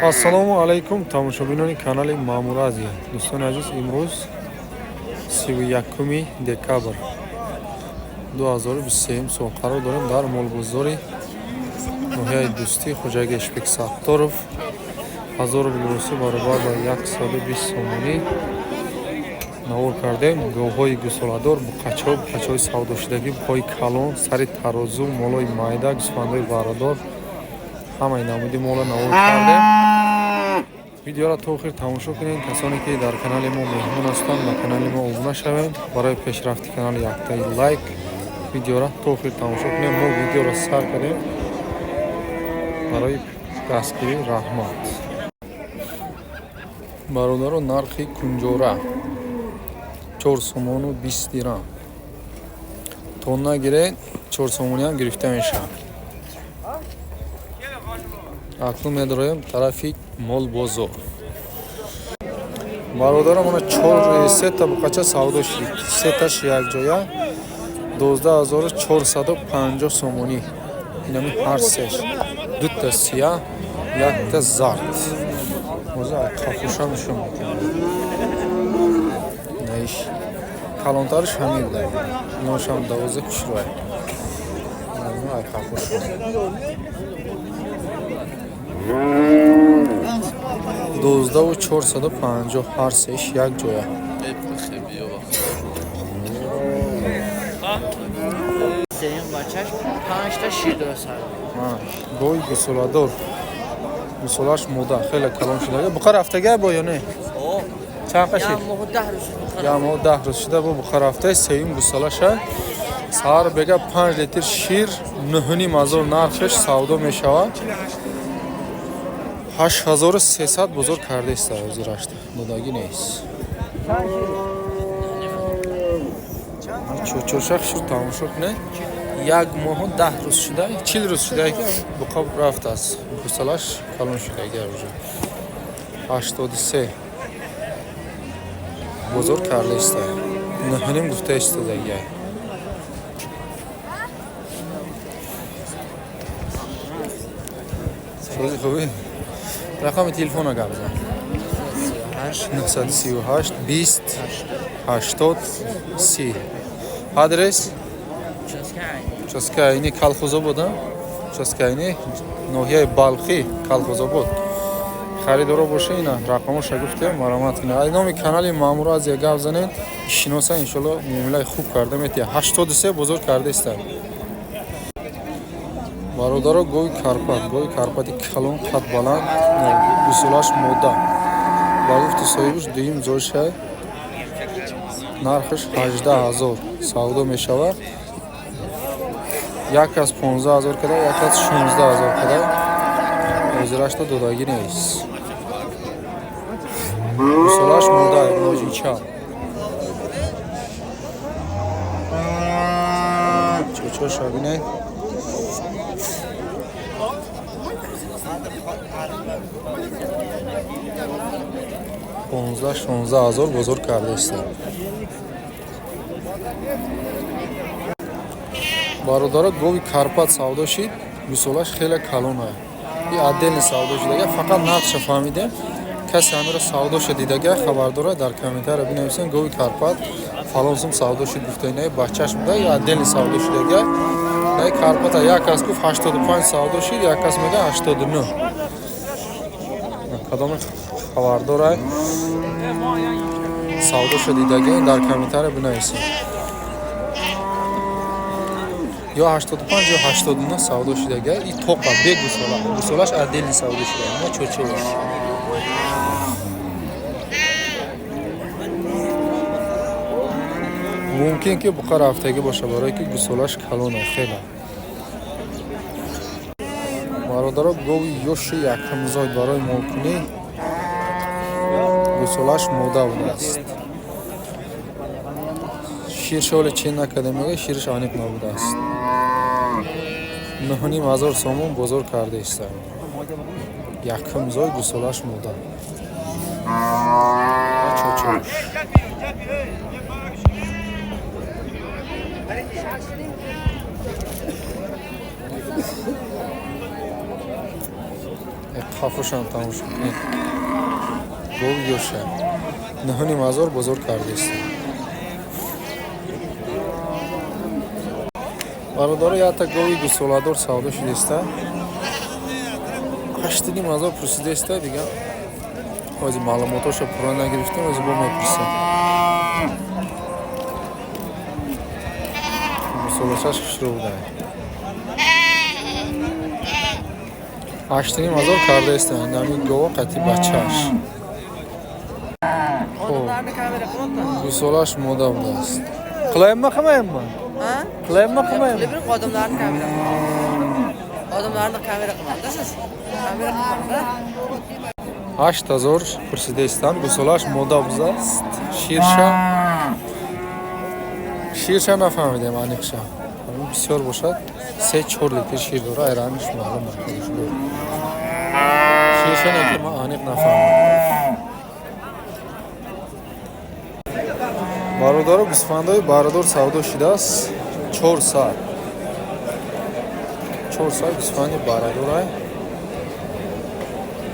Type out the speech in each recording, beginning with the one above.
Ассалому алайкум, тамошобинони канали Маъмур Азия. Дӯстони азиз, имрӯз 31 декабр 2023 сол қарор дорем дар молбозори ноҳияи Дӯстӣ, Хоҷаги Эшбек Сатторов. 1000 рубли русӣ баробар ба 120 сомонӣ навор кардем. Говҳои гусоладор, буқачаҳо, буқачаҳои савдошудагӣ, буқҳои калон, сари тарозу, молои майда, гӯсфандои барадор, ҳамаи намуди мола навор кардем. Видеоро то охир тамошо кунед. Касоне ки дар канали мо меҳмон ҳастанд, ба канали мо обуна шавед. Барои пешрафти канал яктаи лайк. Видеоро то охир тамошо кунед. Мо видеоро сар кардем. Барои дастгирӣ раҳмат. Бародаро, нархи кунҷора 4 сомону 20 дирам. Тонна гиред, 4 сомониам гирифта мешавад. Акнун медароем тарафи молбозор. Бародарам, она чор сета буқача савдо шид. Сеташ якҷоя 12 450 сомонӣ. Инами ҳар сеш. Дута сия, якта зард. Ҳозир қафуша нишон медиҳам. Наиш калонтарш ҳамин буда. Иношам 12 хушрӯй. Ай қафуша. 12 450 ҳар сеш як ҷоя. Сеюм бачаш панҷта шир дорад. Гови гусоладор. Гусолаш мода, хеле калон шуда. Буқа рафтага бо ё не? Чанд қашид? 1 моҳу 10 рӯз. 1 моҳу 10 рӯз шуда бо буқа рафта, сеюм гусолаша. Саҳар бега 5 литр шир, 9,5 ҳазор нархш савдо мешавад. 8300 бозор кардааст ҳозирашта. Додагӣ нест. Чорчорша шур тамошо кунед. 1 моҳу 10 рӯз шуда, 40 рӯз шуда ки буқа рафтааст. Гусалаш калон шуда уже. 83 бозор кардааст. 9,5 гуфта истодагӣ. Сӯзи хубӣ? Рақами телефона гап зан. 938 20 80 30. Адрес? Участка Айни, Калхозобод, Участка Айни, ноҳияи Балхӣ, Калхозобод. Харидоро боша, ина рақамоша гуфтем, марамат кунед. Ай номи канали Маъмур Азия гап занед, шиноса иншолло муомилаи хуб карда метиҳад. 83 бозор кардаистад. Бародаро, гови Карпат, гови Карпати калон, қад баланд, гусолаш мода. Ба гуфти соҳибаш дуюм ҷойша, нархаш 18 000 савдо мешавад. Як кас 15 000 када, як кас 16 000 када. Ҳозирашта додагӣ нест. Гусолаш мода, ноҷинча. Чочоша бинед. 15-16 ҳазор бозор кардаистад. Бародаро, гови Карпат савдо шид, гусолаш хеле калон ай. И отдельно савдо шудага, фақат нархша фаҳмидем. Касе ҳамиро савдоша дидага, хабардора дар комментария бинависен, гови Карпат фалон сум савдо шуд гуфта, инаи бачаш буда, и отдельно савдо шудага. Наи Карпата як кас гуфт 85 савдо шид, як кас мега 89. Кадоме хабардорай савдоша дидага, дар комментария бинависен. Ё 85 ё 89 савдо шудага, и тоқа бе гусола. Гусолаш отдельно савдо шуда, ина чочош. Мумкин ки буқа рафтагӣ боша, барое ки гусолаш калона хеле. Бародаро, гови ёши якумзой барои молкунӣ, гусолаш мода будааст. Ширша оле чен накарда мега, шираш аниқ набудааст. 9,5 ҳазор сомон бозор кардаистад. Якумзой, гусолаш мода. Чочош. Қафошам тамошо кунед. Гови ёша. 9,5 ҳазор бозор кардааст. Бародаро, якта гови гусоладор савдо шудааст. 8,5 ҳазор пурсидааст, дига ҳозир маълумотошо пурра нагирифтем, ҳозир бо мепурсем. Гусолашаш хушрӯ буда. 8,5 ҳазор кардааст, нами гова қати бачааш. Гусолаш мода будааст. Qilaymi, qilmaymi? Qilaymi, qilmaymi? Odamlarni kamera. Odamlarni kamera qilmanda siz. Kamera qilmanda. 8 ҳазор пурсидаистанд. Гусолаш мода будааст. Ширша. Ширша нафаҳмидем аниқша. Бисёр бошад, 3-4 литр шир дора, айраниш маълум аст. Ширша не ки ман аниқ нафаҳмидам. Бародаро, гӯсфандои барадор савдо шудааст. 4 сар. 4 сар гӯсфанди барадорай.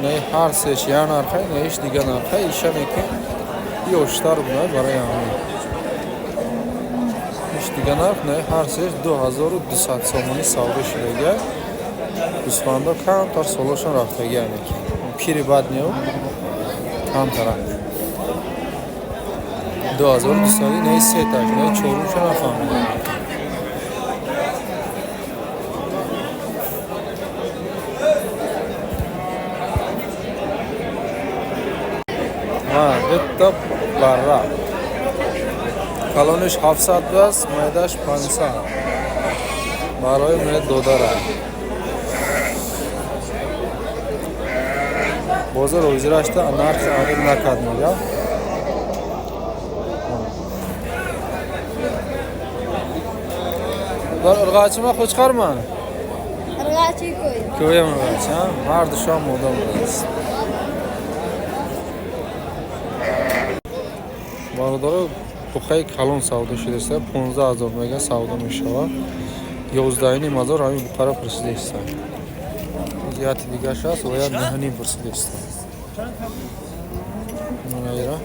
Не ҳар сеш як нархай, не иш дига нархай, иша неки ёштар буда барои ҳамин. Иш дига нарх, не ҳар сеш 2200 сомонӣ савдо шудагиай. Гӯсфандо камтар солошон рафтагиай неки. Пири бад неу камтарак. 2200 не сеташ, не чорумша нафаҳмидам. Дутта барра. Калониш 700 будааст, майдаш 500. Барои ме додара. Бозор ҳозирашта нархи аниқ накард мега. Дар ырғачима qo'chqormi? Irg'achi ko'y. Ko'yam ырғachi, ha? Har dusham moda будааст. Бародаро, буқаи калон савдо шудааст, 15 ҳазор мега савдо мешавад. 11,5 ҳазор ҳамин буқара пурсидаистанд. Яти дигараш аст, оя 9,5 пурсидаистанд. Ира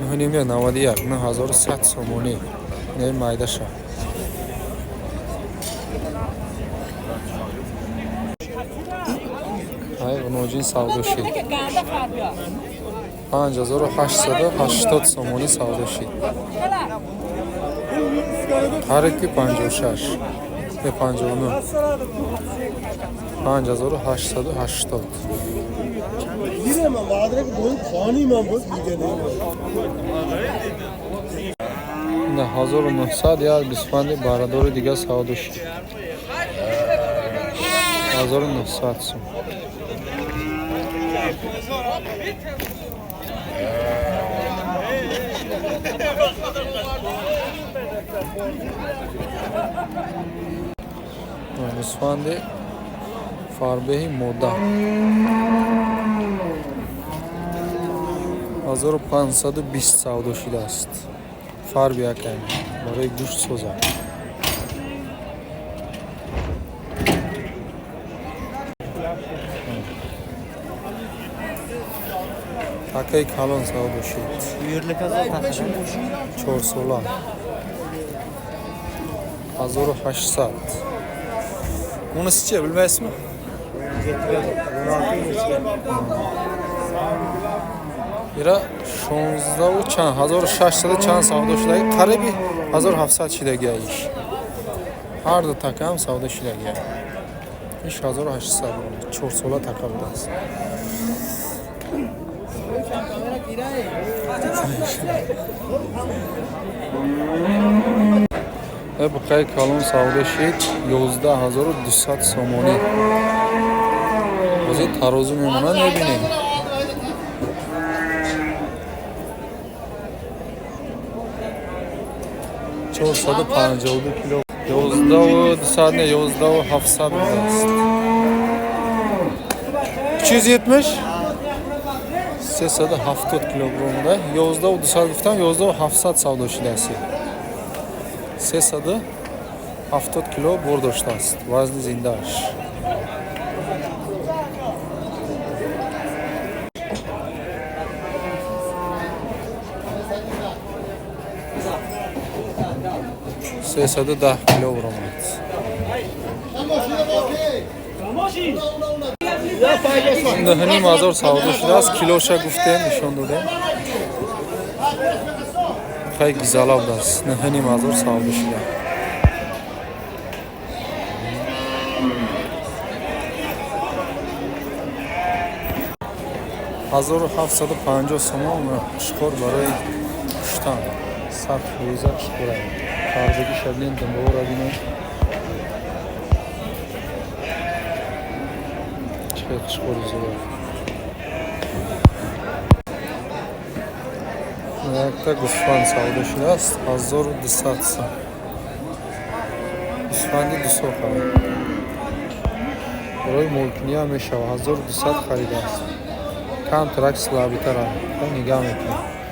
9,5 я 91, 9100 сомонӣ. Не майдаша. Ай ноҷин савдо шид. 5880 сомонӣ савдо шид. Қариб ки 56, не 59. 5880. На 1900 як гӯсфанди барадори дига савдо шид. 1900 сом. Гӯсфанди фарбеҳи мода 1520 савдо шудааст. Фарби якам барои гӯшт соза. Такаи калон савдо шуд. 4 сола. 1800. Bunisi chi, bilmaysizmi? Ира 16 чанд, 1600 чанд савдо шудаги, қариби 1700 шидаги иш. Ҳар ду така ҳам савдо шудаги. Иш 1800 4 сола така будааст. Буқаи калон савдо шид 11 200 сомонӣ. Ҳозир тарозу мемонад, мебинем. 452 кило. 11 200 не, 11 700 будааст. 370 370 килограмм буда. 11 200 гуфтам, 11 700 савдо шудааст. 370 70 кило бор доштааст вазни зиндааш. 310 кило баромад. 9,5 ҳазор савдо шудааст. Килоша гуфтем, нишон додем. Хай, гизала будааст. 9,5 ҳазор савдо шуда. 1750 сомон қушқор барои куштан, 100% қушқора. Фарзаги шабнен, думбаора бинед, чӣ хел қушқори зӯр. Якта гӯсфанд савдо шудааст, 1200 сом. Гӯсфанди дусоха, барои молкиниам мешавад. 1200 харидааст. Камтарак слабый тара, нигаҳ мекунем.